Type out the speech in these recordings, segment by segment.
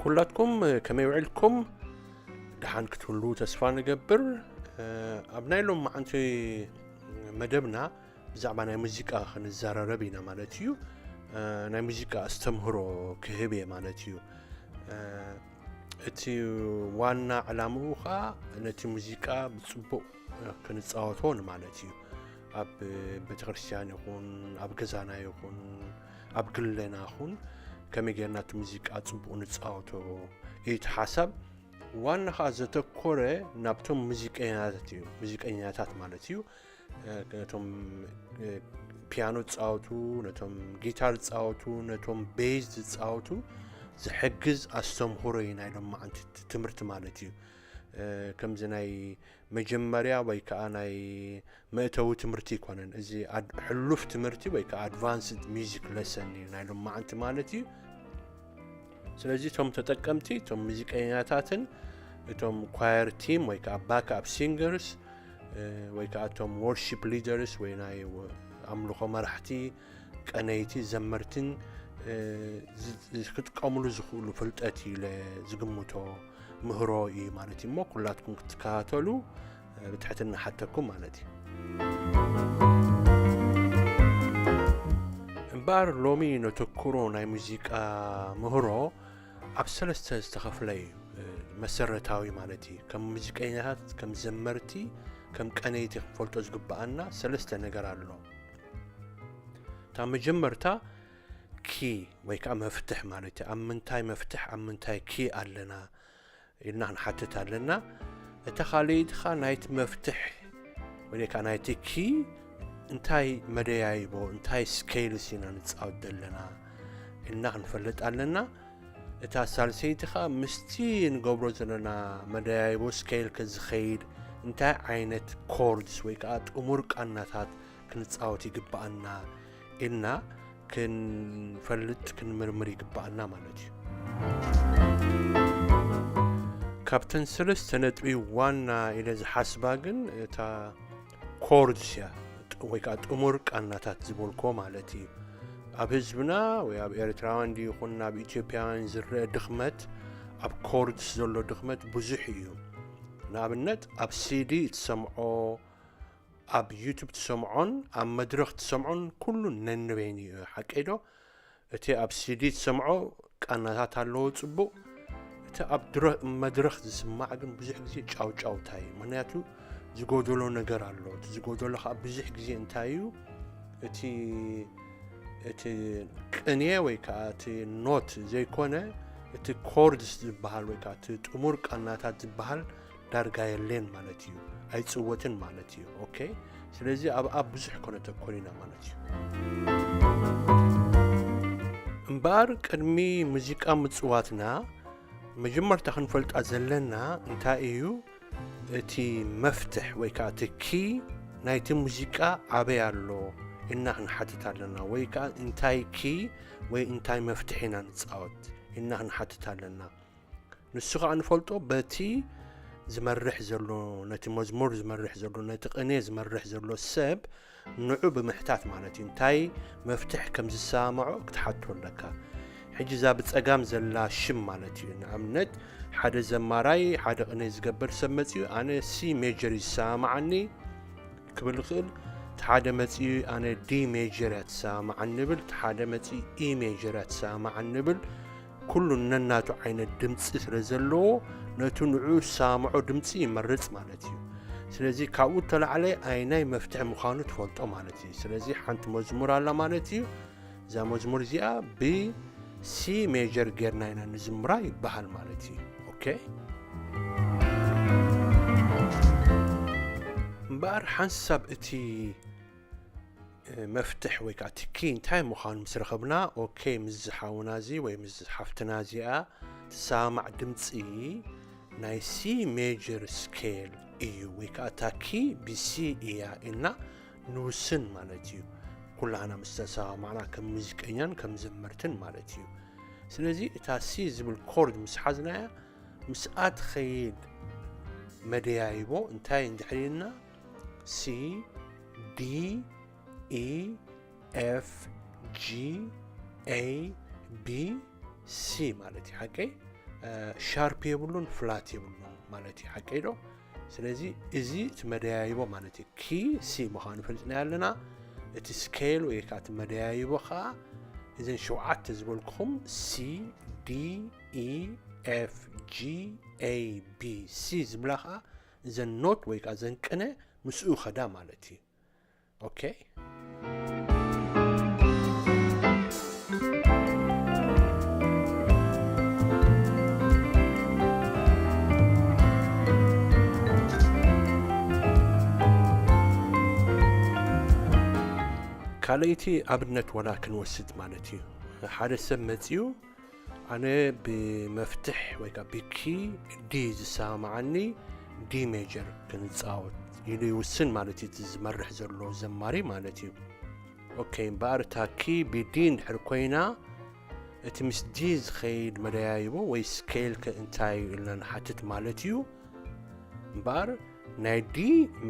ኩላትኩም ከመይ ውዒልኩም? ደሓን ክትህሉ ተስፋ ንገብር። ኣብ ናይ ሎም መዓንቲ መደብና ብዛዕባ ናይ ሙዚቃ ክንዘራረብ ኢና ማለት እዩ። ናይ ሙዚቃ ኣስተምህሮ ክህብ እየ ማለት እዩ። እቲ ዋና ዕላምኡ ከዓ ነቲ ሙዚቃ ብፅቡቅ ክንፃወቶ ንማለት እዩ። ኣብ ቤተክርስትያን ይኹን ኣብ ገዛና ይኹን ኣብ ግለና ይኹን ከመይ ጌርና እቲ ሙዚቃ ፅቡቅ ንፃወቶ እዩ እቲ ሓሳብ። ዋና ከዓ ዘተኮረ ናብቶም ሙዚቀኛታት እዩ፣ ሙዚቀኛታት ማለት እዩ። ነቶም ፒያኖ ዝፃወቱ፣ ነቶም ጊታር ዝፃወቱ፣ ነቶም ቤዝ ዝፃወቱ ዝሕግዝ ኣስተምህሮ እዩ ናይ ሎማዓንቲ ትምህርቲ ማለት እዩ። ከምዚ ናይ መጀመርያ ወይ ከዓ ናይ መእተዊ ትምህርቲ ኣይኮነን። እዚ ሕሉፍ ትምህርቲ ወይ ከዓ ኣድቫንስድ ሚዚክ ለሰን እዩ ናይ ሎማዓንቲ ማለት እዩ። ስለዚ እቶም ተጠቀምቲ እቶም ሙዚቀኛታትን እቶም ኳየር ቲም ወይ ከዓ ባክ ኣፕ ሲንገርስ ወይ ከዓ እቶም ወርሺፕ ሊደርስ ወይ ናይ ኣምልኾ መራሕቲ፣ ቀነይቲ፣ ዘመርትን ክጥቀምሉ ዝኽእሉ ፍልጠት እዩ ኢለ ዝግምቶ ምህሮ እዩ ማለት እዩ። እሞ ኩላትኩም ክትከታተሉ ብትሕትና ሓተኩም ማለት እዩ። እምበኣር ሎሚ ነተኩሮ ናይ ሙዚቃ ምህሮ ኣብ ሰለስተ ዝተኸፍለ እዩ። መሰረታዊ ማለት እዩ። ከም ሙዚቀኛታት፣ ከም ዘመርቲ፣ ከም ቀነይቲ ክንፈልጦ ዝግብኣና ሰለስተ ነገር ኣሎ። እታ መጀመርታ ኪ ወይ ከዓ መፍትሕ ማለት እዩ። ኣብ ምንታይ መፍትሕ ኣብ ምንታይ ኪ ኣለና ኢልና ክንሓትት ኣለና። እታ ካልኣይቲ ከዓ ናይቲ መፍትሕ ወይ ከዓ ናይቲ ኪ እንታይ መደያይቦ እንታይ ስኬልስ ኢና ንፃወት ዘለና ኢልና ክንፈልጥ ኣለና። እታ ሳልሰይቲ ከዓ ምስቲ ንገብሮ ዘለና መደያይቦ ስኬል ከዝኸይድ እንታይ ዓይነት ኮርድስ ወይ ከዓ ጥሙር ቃናታት ክንፃወት ይግብኣና ኢልና ክንፈልጥ ክንምርምር ይግብኣና ማለት እዩ። ካብተን ሰለስተ ነጥቢ ዋና ኢለ ዝሓስባ ግን እታ ኮርድስ እያ፣ ወይ ከዓ ጥሙር ቃናታት ዝበልኮ ማለት እዩ። ኣብ ህዝብና ወይ ኣብ ኤርትራውያን ይኹን ኣብ ኢትዮጵያውያን ዝረአ ድኽመት፣ ኣብ ኮርድስ ዘሎ ድኽመት ብዙሕ እዩ። ንኣብነት ኣብ ሲዲ ትሰምዖ፣ ኣብ ዩቱብ ትሰምዖን ኣብ መድረኽ ትሰምዖን ኩሉ ነንበይኑ እዩ። ሓቀይ ዶ? እቲ ኣብ ሲዲ ትሰምዖ ቃናታት ኣለዎ ጽቡቕ፣ እቲ ኣብ መድረኽ ዝስማዕ ግን ብዙሕ ግዜ ጫውጫውታ እዩ። ምክንያቱ ዝጎደሎ ነገር ኣሎ። እቲ ዝጎደሎ ከዓ ብዙሕ ግዜ እንታይ እዩ? እቲ እቲ ቅንየ ወይ ከዓ እቲ ኖት ዘይኮነ እቲ ኮርድስ ዝበሃል ወይ ከዓ እቲ ጥሙር ቃናታት ዝበሃል ዳርጋ የለን ማለት እዩ፣ ኣይፅወትን ማለት እዩ። ኦኬ፣ ስለዚ ኣብኣ ብዙሕ ከነተኮር ኢና ማለት እዩ። እምበኣር ቅድሚ ሙዚቃ ምፅዋትና መጀመርታ ክንፈልጣ ዘለና እንታይ እዩ እቲ መፍትሕ ወይ ከዓ እቲ ኪ ናይቲ ሙዚቃ ኣበይ ኣሎ ኢልና ክንሓትት ኣለና፣ ወይ ከዓ እንታይ ኪ ወይ እንታይ መፍትሕ ኢና ንፃወት ኢልና ክንሓትት ኣለና። ንሱ ከዓ ንፈልጦ በቲ ዝመርሕ ዘሎ፣ ነቲ መዝሙር ዝመርሕ ዘሎ፣ ነቲ ቅኔ ዝመርሕ ዘሎ ሰብ ንዑ ብምሕታት ማለት እዩ። እንታይ መፍትሕ ከም ዝሰማምዖ ክትሓቶ ኣለካ። ሕጂ እዛ ብፀጋም ዘላ ሽም ማለት እዩ። ንኣብነት ሓደ ዘማራይ ሓደ ቅኔ ዝገብር ሰብ መፅኡ ኣነ ሲ ሜጀር ይሰማማዓኒ ክብል ይኽእል። እቲ ሓደ መፂኡ ኣነ ዲ ሜጀር እያ ትሰማማዓኒ ብል፣ እቲ ሓደ መፂኡ ኢ ሜጀር እያ ትሰማማዓኒ ብል። ኩሉ ነናቱ ዓይነት ድምፂ ስለ ዘለዎ ነቱ ንዑ ዝሰማምዖ ድምፂ ይመርፅ ማለት እዩ። ስለዚ ካብኡ እተላዕለ ኣይናይ መፍትሒ ምዃኑ ትፈልጦ ማለት እዩ። ስለዚ ሓንቲ መዝሙር ኣላ ማለት እዩ። እዛ መዝሙር እዚኣ ብሲ ሜጀር ጌርና ኢና ንዝምራ ይበሃል ማለት እዩ። ኦኬ፣ እምበኣር ሓንሳብ እቲ መፍትሕ ወይ ከዓ ትኪ እንታይ ምዃኑ ምስ ረኸብና፣ ኦኬ፣ ምስ ዝሓውና እዚ ወይ ምስ ሓፍትና እዚኣ ትሰማማዕ ድምፂ ናይ ሲ ሜጀር ስኬል እዩ ወይ ከዓ እታ ኪ ብሲ እያ ኢልና ንውስን ማለት እዩ። ኩላህና ምስ ተሰማማዕና ከም ሙዚቀኛን ከም ዘመርትን ማለት እዩ። ስለዚ እታ ሲ ዝብል ኮርድ ምስ ሓዝናያ ምስኣ ትኸይድ መደያይቦ እንታይ እንድሕር ኢልና ሲ ዲ ኢ ኤፍ ጂ ኤ ቢ ሲ ማለት እዩ። ሓቀይ ሻርፕ የብሉን፣ ፍላት የብሉን ማለት እዩ። ሓቀይ ዶ? ስለዚ እዚ እቲ መደያይቦ ማለት እዩ። ኪ ሲ ምዃኑ ፈሊጥና ኣለና። እቲ ስኬል ወይ ከዓ እቲ መደያይቦ ከዓ እዘን ሸውዓተ ዝበልኩኹም ሲ፣ ዲ፣ ኢ፣ ኤፍ፣ ጂ፣ ኤ፣ ቢ፣ ሲ ዝብላ ከዓ እዘን ኖት ወይ ከዓ እዘን ቅነ ምስኡ ኸዳ ማለት እዩ። ኦኬ። ካልኣይቲ ኣብነት ዋላ ክንወስድ ማለት እዩ። ሓደ ሰብ መፂኡ ኣነ ብመፍትሕ ወይ ከዓ ብኪ ዲ ዝሰማማዓኒ ዲ ሜጀር ክንፃወት ኢሉ ይውስን ማለት እዩ፣ እቲ ዝመርሕ ዘሎ ዘማሪ ማለት እዩ። ኦኬ፣ እምበኣር እታ ኪ ብዲ እንድሕር ኮይና እቲ ምስ ዲ ዝኸይድ መደያይቦ ወይ ስኬል ከ እንታይ እዩ ኢልና ንሓትት ማለት እዩ። እምበኣር ናይ ዲ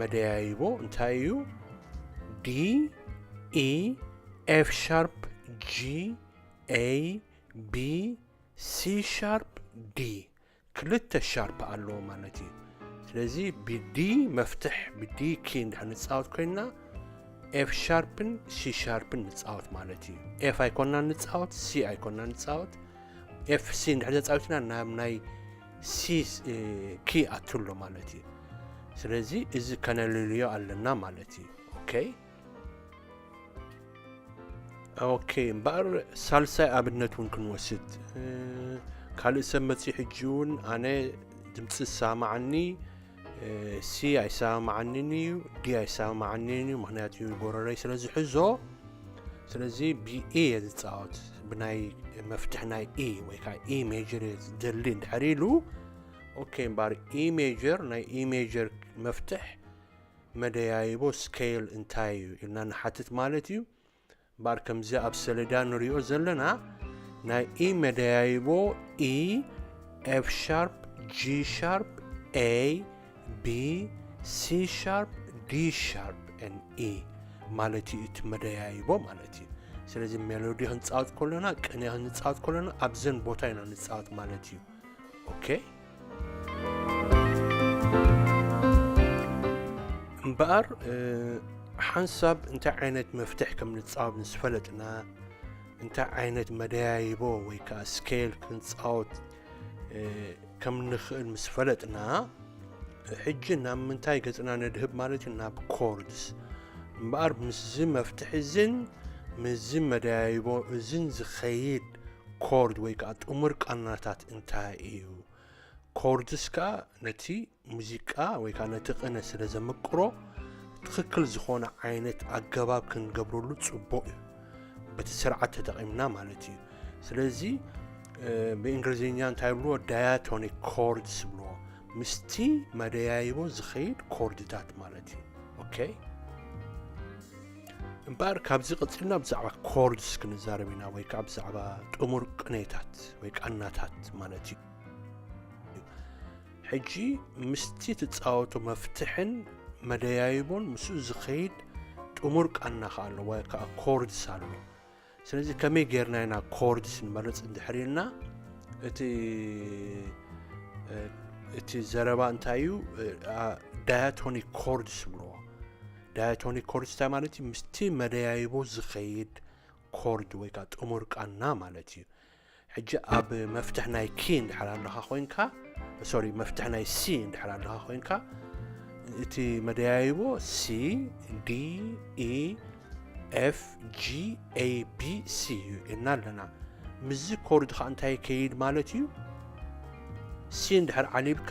መደያይቦ እንታይ እዩ? ዲ፣ ኢ፣ ኤፍ ሻርፕ፣ ጂ፣ ኤ፣ ቢ፣ ሲ ሻርፕ፣ ዲ። ክልተ ሻርፕ ኣለዎ ማለት እዩ። ስለዚ ብዲ መፍትሕ ብዲ ኪ እንድሕር ንፃወት ኮይንና ኤፍ ሻርፕን ሲ ሻርፕን ንፃወት ማለት እዩ። ኤፍ ኣይኮንና ንፃወት፣ ሲ ኣይኮንና ንፃወት። ኤፍ ሲ እንድሕር ተፃዊትና ናብ ናይ ሲ ኪ ኣትሎ ማለት እዩ። ስለዚ እዚ ከነልልዮ ኣለና ማለት እዩ። ኦኬ። ኦኬ፣ እምበኣር ሳልሳይ ኣብነት እውን ክንወስድ። ካልእ ሰብ መፂ ሕጂ እውን ኣነ ድምፂ ዝሰማማዓኒ ሲ ኣይሰማማዓንን እዩ፣ ዲ ኣይሰማማዓንን እዩ፣ ምክንያቱ ጎረረይ ስለ ዝሕዞ። ስለዚ ብኢ እየ ዝፃወት፣ ብናይ መፍትሕ ናይ ኢ ወይ ከዓ ኢ ሜጀር እየ ዝደሊ እንድሕር ኢሉ። ኦኬ፣ እምበኣር ኢ ሜጀር፣ ናይ ኢ ሜጀር መፍትሕ መደያይቦ ስኬል እንታይ እዩ ኢልና ንሓትት ማለት እዩ። እምበኣር ከምዚ ኣብ ሰሌዳ ንሪኦ ዘለና ናይ ኢ መደያይቦ ኢ፣ ኤፍ ሻርፕ፣ ጂ ሻርፕ፣ ኤ፣ ቢ፣ ሲ ሻርፕ፣ ዲ ሻርፕ ኤን ኢ ማለት እዩ። እቲ መደያይቦ ማለት እዩ። ስለዚ ሜሎዲ ክንፃወት ከለና፣ ቅኔ ክንፃወት ከለና ኣብዘን ቦታ ኢና ንፃወት ማለት እዩ። ኦኬ። እምበኣር ሓንሳብ እንታይ ዓይነት መፍትሕ ከም ንፃወት ምስ ፈለጥና፣ እንታይ ዓይነት መደያይቦ ወይ ከዓ ስኬል ክንፃወት ከም ንኽእል ምስ ፈለጥና፣ ሕጂ ናብ ምንታይ ገፅና ነድህብ ማለት እዩ? ናብ ኮርድስ። እምበኣር ምስዚ መፍትሕ እዝን ምስዚ መደያይቦ እዝን ዝኸይድ ኮርድ ወይ ከዓ ጥሙር ቃናታት እንታይ እዩ? ኮርድስ ከዓ ነቲ ሙዚቃ ወይ ከዓ ነቲ ቅነ ስለ ዘምቅሮ ትኽክል ዝኾነ ዓይነት ኣገባብ ክንገብረሉ ፅቡቕ እዩ። በቲ ስርዓት ተጠቒምና ማለት እዩ። ስለዚ ብእንግሊዝኛ እንታይ ብልዎ? ዳያቶኒክ ኮርድስ ብልዎ። ምስቲ መደያይቦ ዝኸይድ ኮርድታት ማለት እዩ። ኦኬ። እምበኣር ካብዚ ቀፂልና ብዛዕባ ኮርድስ ክንዛረብ ኢና፣ ወይ ከዓ ብዛዕባ ጥሙር ቅኔታት ወይ ቃናታት ማለት እዩ። ሕጂ ምስቲ ትፃወቶ መፍትሕን መደያይቦን ምስኡ ዝኸይድ ጥሙር ቃና ከዓ ኣሎ፣ ወይ ከዓ ኮርድስ ኣሎ። ስለዚ ከመይ ጌርና ኢና ኮርድስ ንመርፅ እንድሕር ኢልና፣ እቲ እቲ ዘረባ እንታይ እዩ? ዳያቶኒክ ኮርድስ ብልዎ። ዳያቶኒክ ኮርድስ እንታይ ማለት እዩ? ምስቲ መደያይቦ ዝኸይድ ኮርድ ወይ ከዓ ጥሙር ቃና ማለት እዩ። ሕጂ ኣብ መፍትሕ ናይ ኪ እንድሕር ኣለኻ ኮይንካ፣ ሶሪ፣ መፍትሕ ናይ ሲ እንድሕር ኣለኻ ኮይንካ፣ እቲ መደያይቦ ሲ፣ ዲ፣ ኢ፣ ኤፍ፣ ጂ፣ ኤ፣ ቢ፣ ሲ እዩ ኢልና ኣለና። ምስዚ ኮርድ ከዓ እንታይ ይከይድ ማለት እዩ? ሲ እንድሕር ዓሊብካ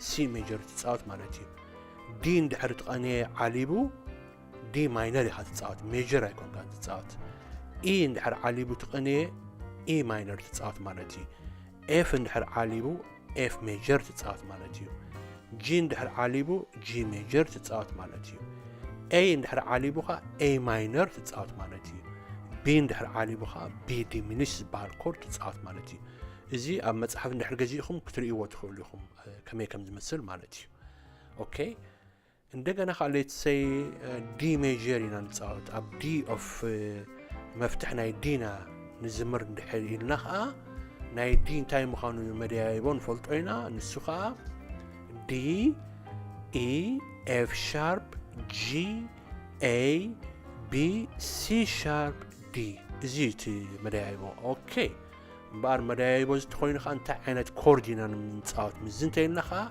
ሲ ሜጀር ትፃወት ማለት እዩ። ዲ እንድሕር ትቐንየ ዓሊቡ ዲ ማይነር ኢኻ ትፃወት፣ ሜጀር ኣይኮንካን ትፃወት። ኢ እንድሕር ዓሊቡ ትቐንየ ኢ ማይነር ትፃወት ማለት እዩ። ኤፍ እንድሕር ዓሊቡ ኤፍ ሜጀር ትፃወት ማለት እዩ። ጂ እንድሕር ዓሊቡ ጂ ሜጀር ትፃወት ማለት እዩ። ኤ እንድሕር ዓሊቡ ከዓ ኤ ማይነር ትፃወት ማለት እዩ። ቢ እንድሕር ዓሊቡ ከዓ ቢ ዲሚኒሽ ዝበሃል ኮርድ ትፃወት ማለት እዩ። እዚ ኣብ መፅሓፍ እንድሕር ገዚእኹም ክትርእይዎ ትኽእሉ ኢኹም፣ እ፣ ከመይ ከም ዝመስል ማለት እዩ። ኦኬ። እንደገና ከዓ ሌትስ ሰይ ዲ ሜጀር ኢና ንፃወት። ኣብ ዲ ኦፍ፣ እ፣ መፍትሕ ናይ ዲና ንዝምር እንድሕር ኢልና ከዓ ናይ ዲ እንታይ ምዃኑ መደያይቦ ንፈልጦ ኢና። ንሱ ከዓ ዲ፣ ኢ፣ ኤፍ ሻርፕ፣ ጂ፣ ኤ፣ ቢ፣ ሲ ሻርፕ፣ ዲ። እዚ እዩ እቲ መደያይቦ። ኦኬ። እምበኣር መደያይቦ እዚ ተኾይኑ ከዓ እንታይ ዓይነት ኮርድ ኢና ንምንፃወት? ምስዚ እንተይልና ከዓ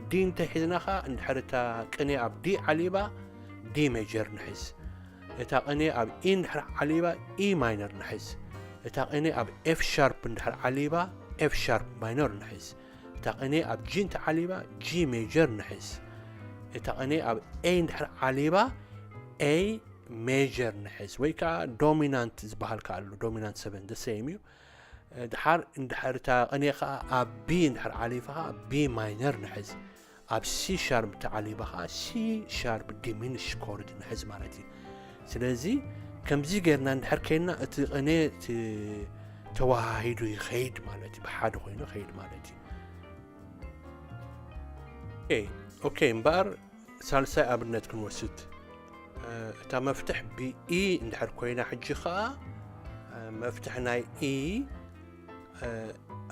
ዲ እንተሒዝና ከዓ እንድሕር እታ ቅኔ ኣብ ዲ ዓሊባ ዲ ሜጀር ንሕዝ። እታ ቅኔ ኣብ ኢ እንድሕር ዓሊባ ኢ ማይነር ንሕዝ። እታ ቅኔ ኣብ ኤፍ ሻርፕ እንድሕር ዓሊባ ኤፍ ሻርፕ ማይነር ንሕዝ። እታ ቅኔ ኣብ ጂ እንተ ዓሊባ ጂ ሜጀር ንሕዝ። እታ ቅኔ ኣብ ኤ እንድሕር ዓሊባ ኤ ሜጀር ንሕዝ፣ ወይ ከዓ ዶሚናንት ዝበሃል ከዓ ኣሎ። ዶሚናንት ሰቨን the same እዩ። ድሓር እንድሕር እታ ቅኔ ከዓ ኣብ ቢ እንድሕር ዓሊፋ ከዓ ቢ ማይነር ንሕዝ። ኣብ ሲ ሻርፕ ተዓሊባ ከዓ ሲ ሻርፕ ዲሚኒሽ ኮርድ ንሕዝ ማለት እዩ። ስለዚ ከምዚ ጌርና እንድሕር ከይና እቲ ቅኔ እቲ ተወሃሂዱ ይኸይድ ማለት እዩ። ብሓደ ኮይኑ ይኸይድ ማለት እዩ። ኦኬ፣ ኦኬ፣ እምበኣር ሳልሳይ ኣብነት ክንወስድ። እ፣ እታ መፍትሕ ብኢ እንድሕር ኮይና፣ ሕጂ ኸዓ፣ እ፣ መፍትሕ ናይ ኢ፣ እ፣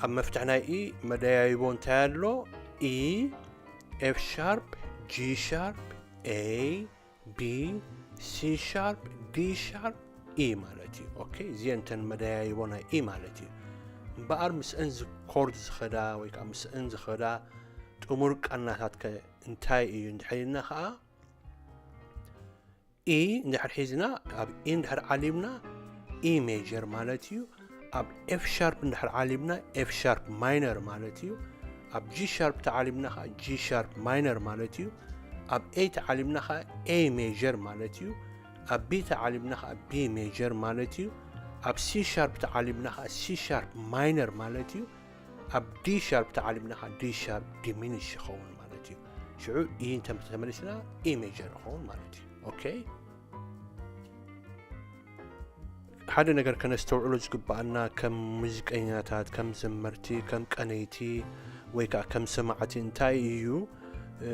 ኣብ መፍትሕ ናይ ኢ መደያይቦ እንታይ ኣሎ? ኢ፣ ኤፍ ሻርፕ፣ ጂ ሻርፕ፣ ኤ፣ ቢ፣ ሲ ሻርፕ፣ ዲ ሻርፕ፣ ኢ ማለት እዩ። ኦኬ፣ እዚአን እተን መደያይቦ ናይ ኢ ማለት እዩ። እምበኣር ምስአን ዚ ኮርድ ዝኸዳ ወይ ከዓ ምስአን ዝኸዳ ጥሙር ቃናታት ከ እንታይ እዩ እንድሕር ኢልና ከዓ፣ ኢ እንድሕር ሒዝና፣ ኣብ ኢ እንድሕር ዓሊምና ኢ ሜጀር ማለት እዩ። ኣብ ኤፍ ሻርፕ እንድሕር ዓሊምና ኤፍ ሻርፕ ማይነር ማለት እዩ። ኣብ ጂ ሻርፕ ተዓሊምና ከዓ ጂ ሻርፕ ማይነር ማለት እዩ። ኣብ ኤ ተዓሊምና ከዓ ኤ ሜጀር ማለት እዩ። ኣብ ቢ ተዓሊምና ከዓ ቢ ሜጀር ማለት እዩ። ኣብ ሲ ሻርፕ ተዓሊምና ከዓ ሲ ሻርፕ ማይነር ማለት እዩ። ኣብ ዲ ሻርፕ ተዓሊምና ከዓ ዲ ሻርፕ ዲሚኒሽ ይኸውን ማለት እዩ። ሽዑ ኢ እንተ ተመሊስና ኢ ሜጀር ይኸውን ማለት እዩ። ኦኬ፣ ሓደ ነገር ከነስተውዕሎ ዝግባኣና ከም ሙዚቀኛታት፣ ከም ዘመርቲ፣ ከም ቀነይቲ ወይ ከዓ ከም ሰማዕቲ እንታይ እዩ፣ እ፣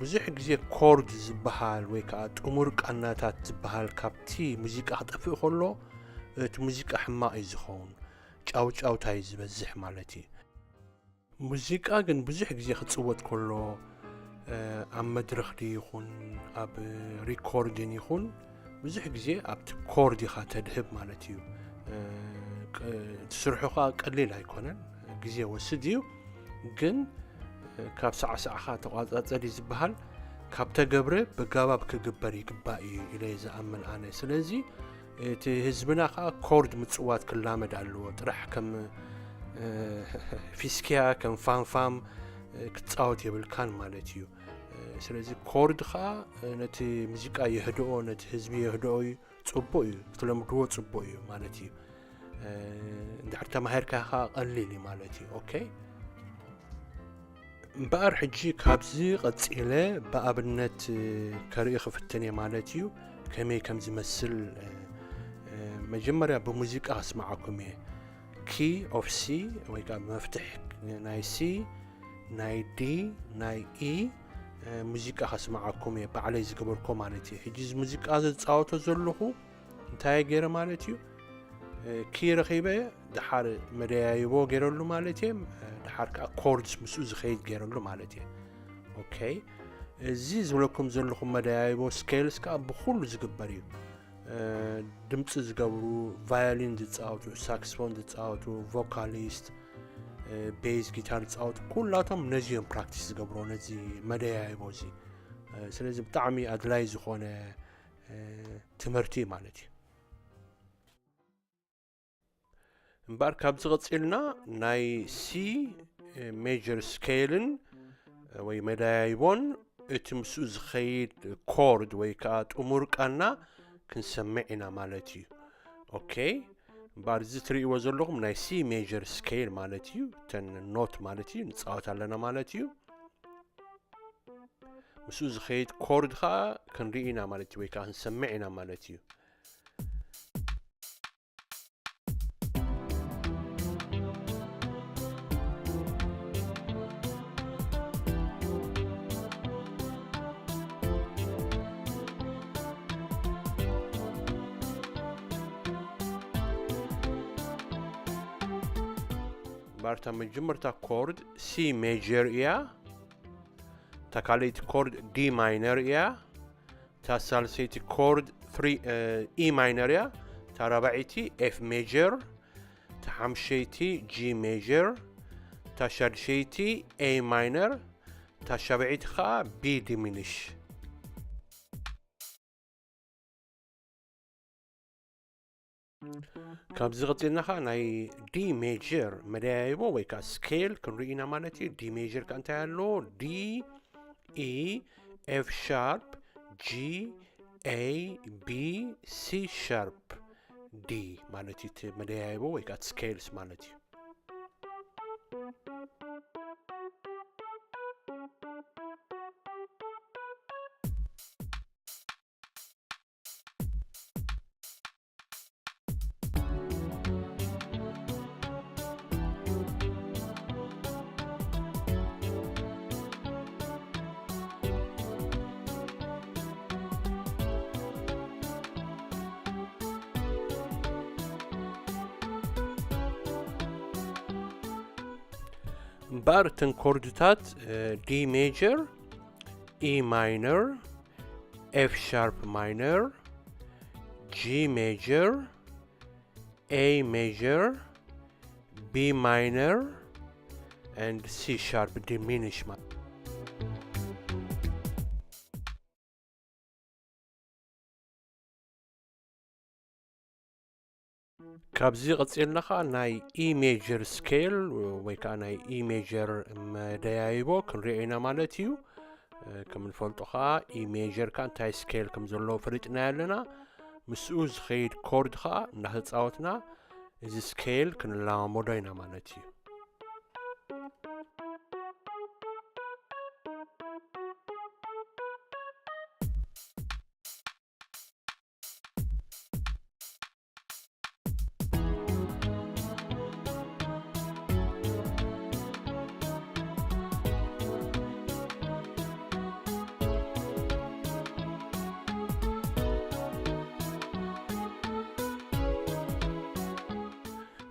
ብዙሕ ግዜ ኮርድ ዝበሃል ወይ ከዓ ጥሙር ቃናታት ዝበሃል ካብቲ ሙዚቃ ክጠፍእ ከሎ እቲ ሙዚቃ ሕማቕ እዩ ዝኸውን። ጫውጫውታ እዩ ዝበዝሕ ማለት እዩ። ሙዚቃ ግን ብዙሕ ግዜ ክጽወት ከሎ፣ እ፣ ኣብ መድረኽ ድዩ ይኹን ኣብ ሪኮርዲን ይኹን ብዙሕ ግዜ ኣብቲ ኮርድ ኢኻ ተድህብ ማለት እዩ። እ፣ ቅ-፣ እቲ ስርሑ ኸኣ ቀሊል ኣይኮነን፣ ግዜ ወስድ እዩ። ግን፣ እ፣ ካብ ሳዕሳዕኻ ተቋጻጸር እዩ ዝበሃል፣ ካብ ተገብረ ብጋባብ ክግበር ይግባእ እዩ ኢለ እየ ዝኣምን ኣነ። ስለዚ እቲ ህዝብና ኸኣ ኮርድ ምጽዋት ክላመድ ኣለዎ። ጥራሕ ከም፣ እ፣ ፊስክያ፣ ከም ፋምፋም፣ እ፣ ክትጻወት የብልካን ማለት እዩ። እ፣ ስለዚ ኮርድ ኸኣ፣ እ፣ ነቲ ሙዚቃ የህድኦ፣ ነቲ ህዝቢ የህድኦ እዩ። ጽቡቕ እዩ፣ ክትለምድዎ ጽቡቕ እዩ ማለት እዩ። እ፣ እንድሕር ተማሂርካ ኸኣ ቀሊል እዩ ማለት እዩ። ኦኬ። እምበኣር ሕጂ ካብዚ ቀጺለ ብኣብነት ከርኢ ክፍትን እየ ማለት እዩ፣ ከመይ ከም ዝመስል። እ፣ እ፣ መጀመርያ ብሙዚቃ ከስምዓኩም እየ። ኪ ኦፍ ሲ ወይ ከዓ መፍትሕ ናይ ሲ፣ ናይ ዲ፣ ናይ ኢ፣ እ፣ ሙዚቃ ከስምዓኩም እየ፣ ባዕለይ ዝገበርኮ ማለት እዩ። ሕጂ እዚ ሙዚቃ ዝጻወቶ ዘለኹ እንታይ ገይረ ማለት እዩ? እ፣ ኪ ረኺበ፣ ድሓር መደያይቦ ገይረሉ ማለት እየ። እ፣ ድሓር ከዓ ኮርድስ ምስኡ ዝኸይድ ገይረሉ ማለት እየ። ኦኬ፣ እዚ ዝብለኩም ዘለኹም መደያይቦ ስኬልስ ከዓ ብኩሉ ዝግበር እዩ። እ፣ ድምፂ ዝገብሩ፣ ቫዮሊን ዝፃወቱ፣ ሳክስፎን ዝፃወቱ፣ ቮካሊስት፣ እ፣ ቤዝ ጊታር ዝፃወቱ፣ ኩላቶም ነዚ እዮም ፕራክቲስ ዝገብሩ፣ ነዚ መደያይቦ እዚ። እ፣ ስለዚ ብጣዕሚ ኣድላይ ዝኾነ፣ እ፣ ትምህርቲ ማለት እዩ። እምበኣር ካብዚ ቀጺልና ናይ ሲ ሜጀር ስኬልን ወይ መደያይቦን እቲ ምስኡ ዝኸይድ ኮርድ ወይ ከዓ ጥሙር ቃና ክንሰምዕ ኢና ማለት እዩ። ኦኬ፣ እምበኣር እዚ ትርእይዎ ዘለኹም ናይ ሲ ሜጀር ስኬል ማለት እዩ። እተን ኖት ማለት እዩ፣ ንጻወት ኣለና ማለት እዩ። ምስኡ ዝኸይድ ኮርድ ከዓ ክንርኢ ኢና ማለት እዩ፣ ወይ ከዓ ክንሰምዕ ኢና ማለት እዩ። እምበኣር እታ መጀመርታ ኮርድ ሲ ሜጀር እያ። እታ ካልኣይቲ ኮርድ ዲ ማይነር እያ። እታ ሳልሰይቲ ኮርድ ኢ ማይነር እያ። እታ ራብዐይቲ ኤፍ ሜጀር። እታ ሓምሸይቲ ጂ ሜጀር። እታ ሻድሸይቲ ኤ ማይነር። እታ ሻብዐይቲ ኸዓ ቢ ዲሚኒሽ። ካብዚ ቀፂልና ኸዓ ናይ ዲ ሜጀር መደያይቦ ወይ ከዓ ስኬል ክንርኢ ኢና ማለት እዩ። ዲ ሜጀር ከዓ እንታይ ኣለዎ? ዲ፣ ኢ፣ ኤፍ ሻርፕ፣ ጂ፣ ኤ፣ ቢ፣ ሲ ሻርፕ፣ ዲ ማለት እዩ። እቲ መደያይቦ ወይ ከዓ እቲ ስኬልስ ማለት እዩ። እምበኣር እተን ኮርድታት ዲ ሜጀር፣ ኢ ማይነር፣ ኤፍ ሻርፕ ማይነር፣ ጂ ሜጀር፣ ኤ ሜጀር፣ ቢ ማይነር and ሲ ሻርፕ ዲሚኒሽ ማለት። ካብዚ ቀፂልና ኸዓ ናይ ኢ ሜጀር ስኬል ወይ ከዓ ናይ ኢ ሜጀር መደያይቦ ክንሪኦ ኢና ማለት እዩ። ከም እንፈልጦ ኸዓ ኢ ሜጀር ከዓ እንታይ ስኬል ከም ዘለዎ ፈሊጥናዮ ኣለና። ምስኡ ዝኸይድ ኮርድ ኸዓ እናተፃወትና እዚ ስኬል ክንለማመዶ ኢና ማለት እዩ።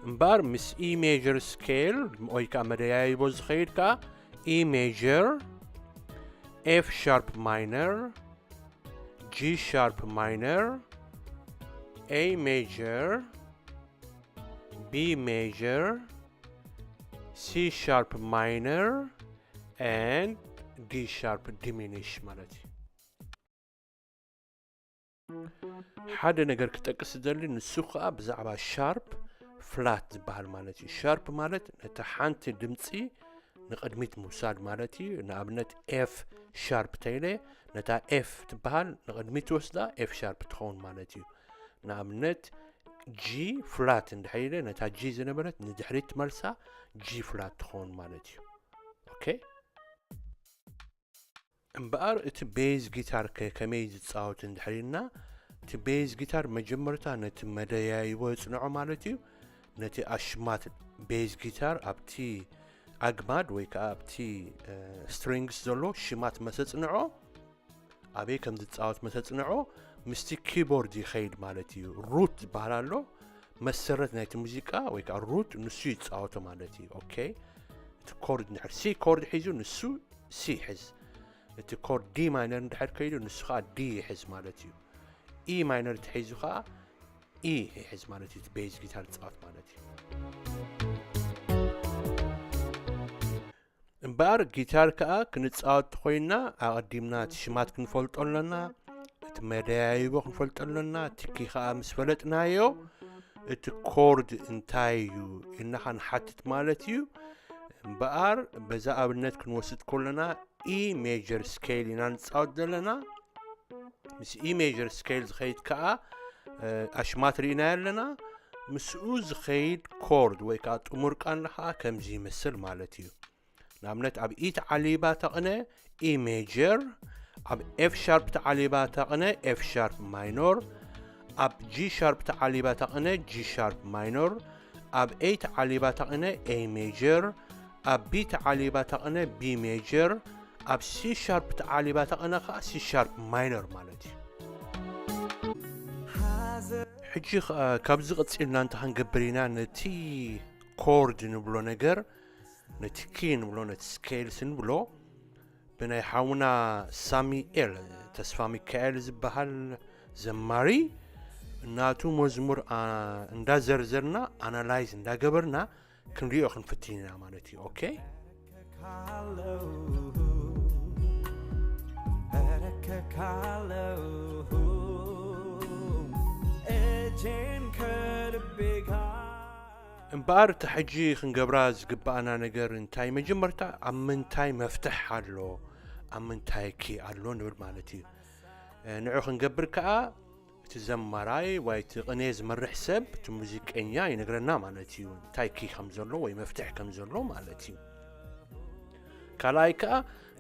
እምበኣር ምስ ኢ ሜጀር ስኬል ወይ ከዓ መደያይቦ ዝኸይድ ከዓ ኢ ሜጀር፣ ኤፍ ሻርፕ ማይነር፣ ጂ ሻርፕ ማይነር፣ ኤ ሜጀር፣ ቢ ሜጀር፣ ሲ ሻርፕ ማይነር and ዲ ሻርፕ ዲሚኒሽ ማለት እዩ። ሓደ ነገር ክጠቅስ ዝደሊ፣ ንሱ ከዓ ብዛዕባ ሻርፕ ፍላት ዝበሃል ማለት እዩ። ሻርፕ ማለት ነቲ ሓንቲ ድምፂ ንቕድሚት ምውሳድ ማለት እዩ። ንኣብነት ኤፍ ሻርፕ ተይለ ነታ ኤፍ ትበሃል ንቕድሚት ትወስዳ ኤፍ ሻርፕ ትኸውን ማለት እዩ። ንኣብነት ጂ ፍላት እንድሕር ኢለ ነታ ጂ ዝነበረት ንድሕሪት ትመልሳ ጂ ፍላት ትኸውን ማለት እዩ። ኦኬ። እምበኣር እቲ ቤዝ ጊታር ከ ከመይ ዝፃወት እንድሕር ኢልና፣ እቲ ቤዝ ጊታር መጀመርታ ነቲ መደያይቦ የፅንዖ ማለት እዩ። ነቲ ኣሽማት ቤዝ ጊታር ኣብቲ ኣግማድ ወይ ከዓ ኣብቲ ስትሪንግስ ዘሎ ሽማት መሰፅንዖ፣ ኣበይ ከም ዝፃወት መሰፅንዖ ምስቲ ኪቦርድ ይኸይድ ማለት እዩ። ሩት ዝበሃል ኣሎ፣ መሰረት ናይቲ ሙዚቃ ወይ ከዓ ሩት ንሱ ይፃወቶ ማለት እዩ። ኦኬ፣ እቲ ኮርድ ንድሕር ሲ ኮርድ ሒዙ ንሱ ሲ ይሕዝ። እቲ ኮርድ ዲ ማይነር እንድሕር ከይዱ ንሱ ከዓ ዲ ይሕዝ ማለት እዩ። ኢ ማይነር ተሒዙ ከዓ ኢ ይሕዝ ማለት እዩ። እቲ ቤዝ ጊታር ዝፃወት ማለት እዩ። እምበኣር ጊታር ከዓ ክንፃወት ተኾይንና ኣቐዲምና እቲ ሽማት ክንፈልጦ ኣለና፣ እቲ መደያይቦ ክንፈልጦ ኣለና። ትኪ ከዓ ምስ ፈለጥናዮ እቲ ኮርድ እንታይ እዩ ኢልና ንሓትት ማለት እዩ። እምበኣር በዛ ኣብነት ክንወስድ ከለና ኢ ሜጀር ስኬል ኢና ንፃወት ዘለና። ምስ ኢ ሜጀር ስኬል ዝኸይድ ከዓ ኣሽማት ርኢናዮ ኣለና። ምስኡ ዝኸይድ ኮርድ ወይ ከዓ ጥሙር ቃና ከዓ ከምዚ ይመስል ማለት እዩ። ንኣብነት ኣብ ኢ ተዓሊባ ተቕነ ኢ ሜጀር፣ ኣብ ኤፍ ሻርፕ ተዓሊባ ተቕነ ኤፍ ሻርፕ ማይኖር፣ ኣብ ጂ ሻርፕ ተዓሊባ ተቕነ ጂ ሻርፕ ማይኖር፣ ኣብ ኤ ተዓሊባ ተቕነ ኤ ሜጀር፣ ኣብ ቢ ተዓሊባ ተቕነ ቢ ሜጀር፣ ኣብ ሲ ሻርፕ ተዓሊባ ተቕነ ከዓ ሲ ሻርፕ ማይነር ማለት እዩ። ሕጂ ኸ-፣ ካብዚ ቀፂልና እንታይ ክንገብር ኢና? ነቲ ኮርድ ንብሎ ነገር፣ ነቲ ኪ ንብሎ፣ ነቲ ስኬልስ ንብሎ፣ ብናይ ሓውና ሳሚኤል ተስፋ ሚካኤል ዝበሃል ዘማሪ ናቱ መዝሙር እንዳዘርዘርና፣ ኣናላይዝ እንዳገበርና ክንሪኦ ክንፍትን ኢና ማለት እዩ። ኦኬ። እምበኣር እቲ ሕጂ ክንገብራ ዝግብኣና ነገር እንታይ? መጀመርታ ኣብ ምንታይ መፍትሕ ኣሎ፣ ኣብ ምንታይ ኪ ኣሎ ንብል ማለት እዩ። ንዑ ክንገብር ከኣ እቲ ዘማራይ ወይ እቲ ቅኔ ዝመርሕ ሰብ፣ እቲ ሙዚቀኛ ይነግረና ማለት እዩ፣ እንታይ ኪ ከም ዘሎ ወይ መፍትሕ ከም ዘሎ ማለት እዩ። ካልኣይ ከኣ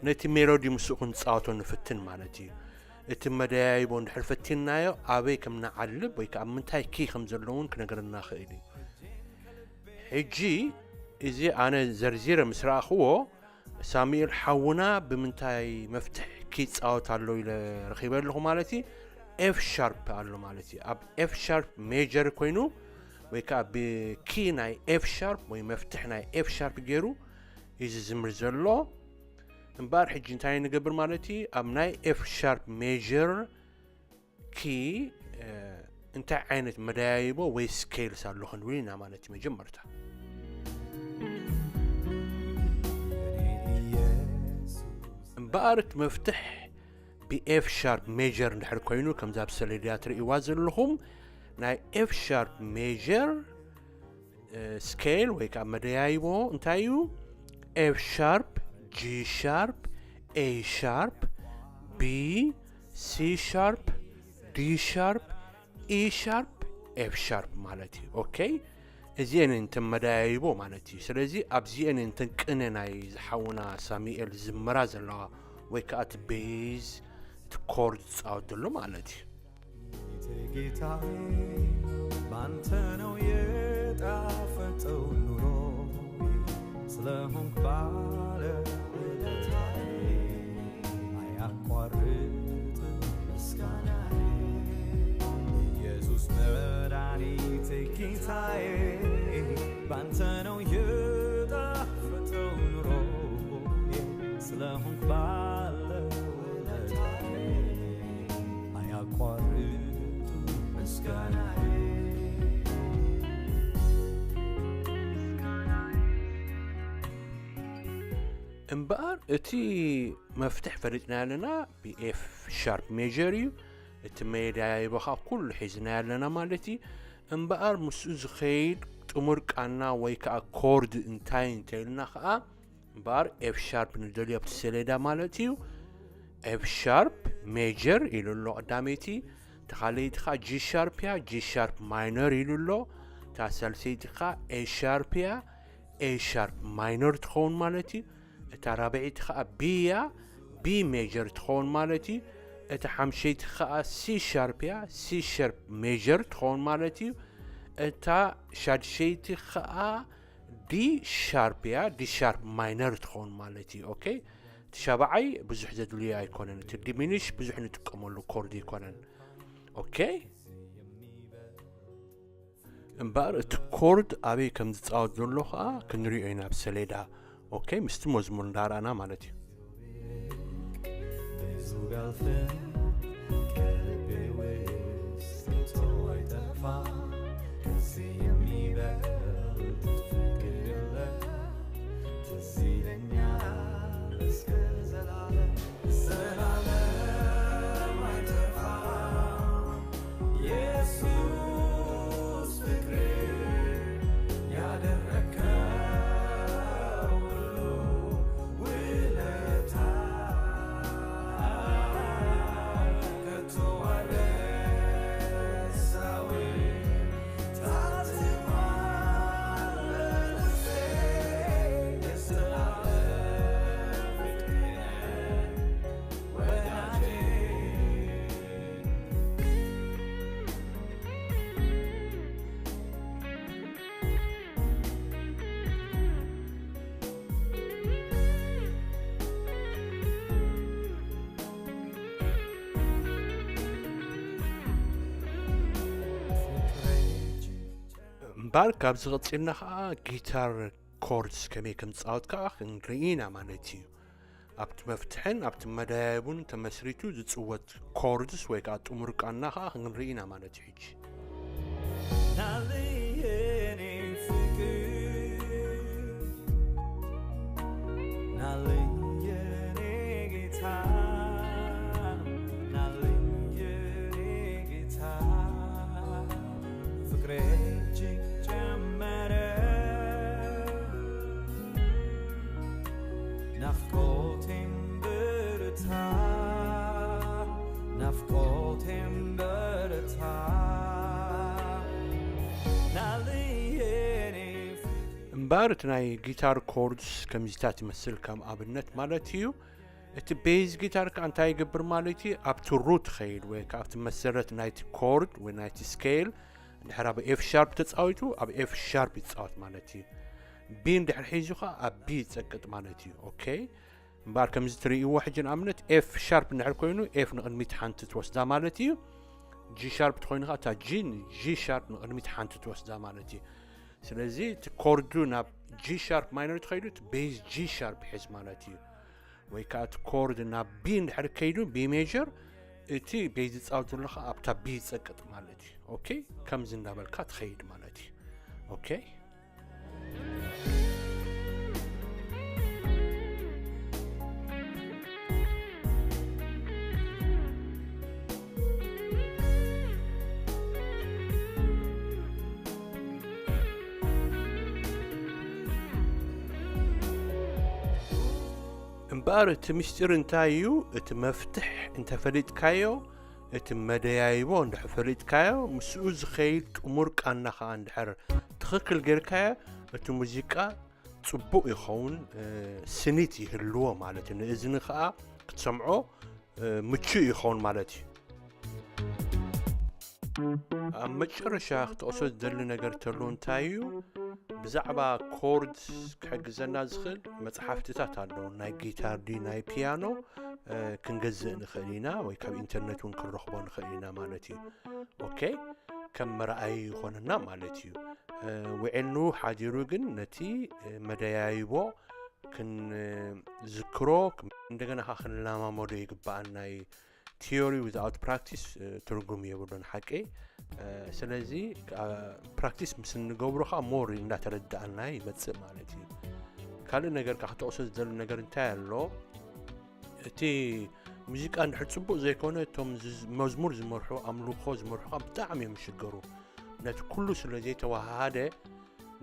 ነቲ ሜሎዲ ምስኡ ክንጻወቶ ንፍትን ማለት እዩ። እቲ መደያይቦ እንድሕር ፈቲንናዮ ኣበይ ከም ንዓልብ ወይ ከኣ ምንታይ ኪ ከም ዘሎ እውን ክነግረና ክእል እዩ። ሕጂ እዚ ኣነ ዘርዚረ ምስ ረኣኽዎ ሳሙኤል ሓውና ብምንታይ መፍትሕ ኪ ይጻወት ኣሎ ኢለ ረኺበ ኣለኹ ማለት እዩ። ኤፍ ሻርፕ ኣሎ ማለት እዩ። ኣብ ኤፍ ሻርፕ ሜጀር ኮይኑ ወይ ከዓ ብኪ ናይ ኤፍ ሻርፕ ወይ መፍትሕ ናይ ኤፍ ሻርፕ ገይሩ እዩ ዝዝምር ዘሎ። እምበኣር ሕጂ እንታይ ንገብር ማለት እዩ? ኣብ ናይ ኤፍ ሻርፕ ሜጀር ኪ እንታይ ዓይነት መደያይቦ ወይ ስኬልስ ኣሎ ክንብል ኢና ማለት እዩ። መጀመርታ እምበኣር እቲ መፍትሕ ብኤፍ ሻርፕ ሜጀር እንድሕር ኮይኑ ከምዛ ኣብ ሰሌዳ ትርእይዋ ዘለኹም ናይ ኤፍ ሻርፕ ሜጀር ስኬል ወይ ከዓ መደያይቦ እንታይ እዩ? ኤፍ ሻርፕ፣ ጂ ሻርፕ፣ ኤ ሻርፕ፣ ቢ፣ ሲ ሻርፕ፣ ዲ ሻርፕ፣ ኢ ሻርፕ፣ ኤፍ ሻርፕ ማለት እዩ። ኦኬ፣ እዚአን እንተን መደያይቦ ማለት እዩ። ስለዚ ኣብዚአን እንተን ቅነ ናይ ዝሓውና ሳሙኤል ዝዝመራ ዘለዋ ወይ ከዓ እቲ ቤዝ እቲ ኮርድ ዝፃወት ዘሎ ማለት እዩ። ጌታዬ ባንተ ነው የጣፈጠው ኑሮ ስለሆንክ ባለ ውለታዬ አያቋርጥም ምስጋናዬ ኢየሱስ መድኃኒቴ ጌታዬ ባንተ ነው የጣፈጠው ኑሮ ስለሆንክ ባለ ውለታዬ አያቋርጥም ምስጋናዬ። እምበኣር እቲ መፍትሕ ፈሊጥና ኣለና ብኤፍ ሻርፕ ሜጀር እዩ። እቲ መደያይቦ ከዓ ኩሉ ሒዝና ኣለና ማለት እዩ። እምበኣር ምስኡ ዝኸይድ ጥሙር ቃና ወይ ከዓ ኮርድ እንታይ እንተኢልና ከዓ እምበኣር ኤፍ ሻርፕ ንደልዮ ኣብቲ ሰሌዳ ማለት እዩ። ኤፍ ሻርፕ ሜጀር ኢሉ ኣሎ ቀዳመይቲ፣ እታ ካልኣይቲ ከዓ ጂ ሻርፕ እያ፣ ጂ ሻርፕ ማይነር ኢሉ ኣሎ። እታ ሳልሰይቲ ከዓ ኤ ሻርፕ እያ፣ ኤ ሻርፕ ማይነር ትኸውን ማለት እዩ። እታ ራብዐይቲ ከዓ ቢ እያ፣ ቢ ሜጀር ትኸውን ማለት እዩ። እታ ሓምሸይቲ ከዓ ሲ ሻርፕ እያ፣ ሲ ሻርፕ ሜጀር ትኸውን ማለት እዩ። እታ ሻድሸይቲ ከዓ ዲ ሻርፕ እያ፣ ዲ ሻርፕ ማይነር ትኸውን ማለት እዩ። ኦኬ፣ እቲ ሻብዓይ ብዙሕ ዘድልዮ ኣይኮነን፣ እቲ ዲሚኒሽ ብዙሕ ንጥቀመሉ ኮርድ ኣይኮነን። ኦኬ፣ እምበኣር እቲ ኮርድ ኣበይ ከም ዝፃወት ዘሎ ከዓ ክንሪኦ ኢና ኣብ ሰሌዳ። ኦኬ፣ ምስቲ መዝሙር እንዳረኣና ማለት እዩ። ብዙ ቢያልፍም ከልቤ ውስጥ ከቶ አይጠፋ ከዚህ የሚበልጥ ፍቅር የለም። ትዝ ይለኛል እስከ ዘላለም ዘላለም አይጠፋም ኢየሱስ ፍቅር ያደረከው ሁሉ ውለታ ከቶ አልረሳውም። እምበኣር ካብዚ ቐጺልና ኸዓ ጊታር ኮርድስ ከመይ ከም ዝጻወት ከኣ ክንርኢ ኢና ማለት እዩ። ኣብቲ መፍትሕን ኣብቲ መደያየቡን ተመስሪቱ ዝጽወት ኮርድስ ወይ ከኣ ጥሙር ቃና ከኣ ክንርኢ ኢና ማለት እዩ። ሕጂ ናለየኔ ፍቅር ናለየኔ ጌታ ናለየኔ ጌታ ፍቅሬ እጅግ ጨመረ ናፍቆቴም በረታ ናፍቆቴም በረታ ናለየኔ እምበኣር እቲ ናይ ጊታር ኮርድስ ከምዚታት ይመስል ከም ኣብነት ማለት እዩ። እቲ ቤዝ ጊታር ከኣ እንታይ ይገብር ማለት እዩ? ኣብቲ ሩት ኸይድ ወይ ከኣ ኣብቲ መሰረት ናይቲ ኮርድ ወይ ናይቲ ስኬል እንድሕር ኣብ ኤፍ ሻርፕ ተጻዊቱ ኣብ ኤፍ ሻርፕ ይጻወት ማለት እዩ። ቢ እንድሕር ሒዙ ኸኣ ኣብ ቢ ይጸቅጥ ማለት እዩ። ኦኬ እምበኣር ከምዚ ትርእይዎ ሕጂ ንኣብነት ኤፍ ሻርፕ እንድሕር ኮይኑ ኤፍ ንቕድሚት ሓንቲ ትወስዳ ማለት እዩ። ጂ ሻርፕ ተኮይኑ ከዓ እታ ጂ ጂ ሻርፕ ንቕድሚት ሓንቲ ትወስዳ ማለት እዩ። ስለዚ እቲ ኮርዱ ናብ ጂ ሻርፕ ማይነር ትኸይዱ እቲ ቤዝ ጂ ሻርፕ ይሕዝ ማለት እዩ። ወይ ከዓ እቲ ኮርድ ናብ ቢ እንድሕር ከይዱ ቢ ሜጀር እቲ ቤዝ ዝፃወት ዘሎ ከዓ ኣብታ ቢ ይፀቅጥ ማለት እዩ። ኦኬ ከምዚ እንዳበልካ ትኸይድ ማለት እዩ። ኦኬ እምበኣር እቲ ምስጢር እንታይ እዩ? እቲ መፍትሕ እንተፈሊጥካዮ እቲ መደያይቦ እንድሕር ፈሊጥካዮ ምስኡ ዝኸይድ ጥሙር ቃና ከዓ እንድሕር ትኽክል ጌርካዮ እቲ ሙዚቃ ፅቡቕ ይኸውን፣ ስኒት ይህልዎ ማለት እዩ። ንእዝኒ ከዓ ክትሰምዖ ምቹእ ይኸውን ማለት እዩ። ኣብ መጨረሻ ክጠቕሶ ዝደሊ ነገር ተሎ እንታይ እዩ? ብዛዕባ ኮርድ ክሕግዘና ዝኽእል መፅሓፍትታት ኣለዉ። ናይ ጊታር ድዩ ናይ ፒያኖ ክንገዝእ ንኽእል ኢና ወይ ካብ ኢንተርነት እውን ክንረኽቦ ንኽእል ኢና ማለት እዩ። ኦኬ ከም መርኣይ ይኾነና ማለት እዩ። ውዒሉ ሓዲሩ ግን ነቲ መደያይቦ ክንዝክሮ እንደገና ከዓ ክንለማመዶ ይግባኣና እዩ። Theory without practice ትርጉም የብሉን ሓቂ። ስለዚ ፕራክቲስ ምስ እንገብሮ ከዓ ሞር እንዳተረዳእና ይመፅእ ማለት እዩ። ካልእ ነገር ከዓ ክጠቕሶ ዝደሊ ነገር እንታይ ኣሎ? እቲ ሙዚቃ እንድሕር ፅቡቕ ዘይኮነ እቶም መዝሙር ዝመርሑ ኣምልኾ ዝመርሑ ከዓ ብጣዕሚ እዮም ዝሽገሩ። ነቲ ኩሉ ስለ ዘይተዋሃሃደ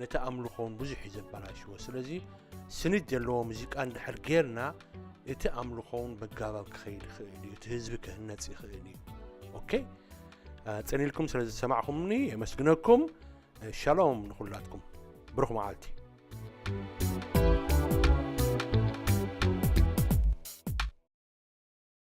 ነቲ ኣምልኾ እውን ብዙሕ እዩ ዘበላሽዎ። ስለዚ ስኒት ዘለዎ ሙዚቃ እንድሕር ጌርና እቲ ኣምልኾ እውን በጋባብ ክኸይድ ይኽእል እዩ፣ እቲ ህዝቢ ክህነፅ ይኽእል እዩ። ኦኬ ጸኒልኩም ስለ ዝሰማዕኹምኒ የመስግነኩም። ሻሎም ንኹላትኩም፣ ብሩኽ መዓልቲ።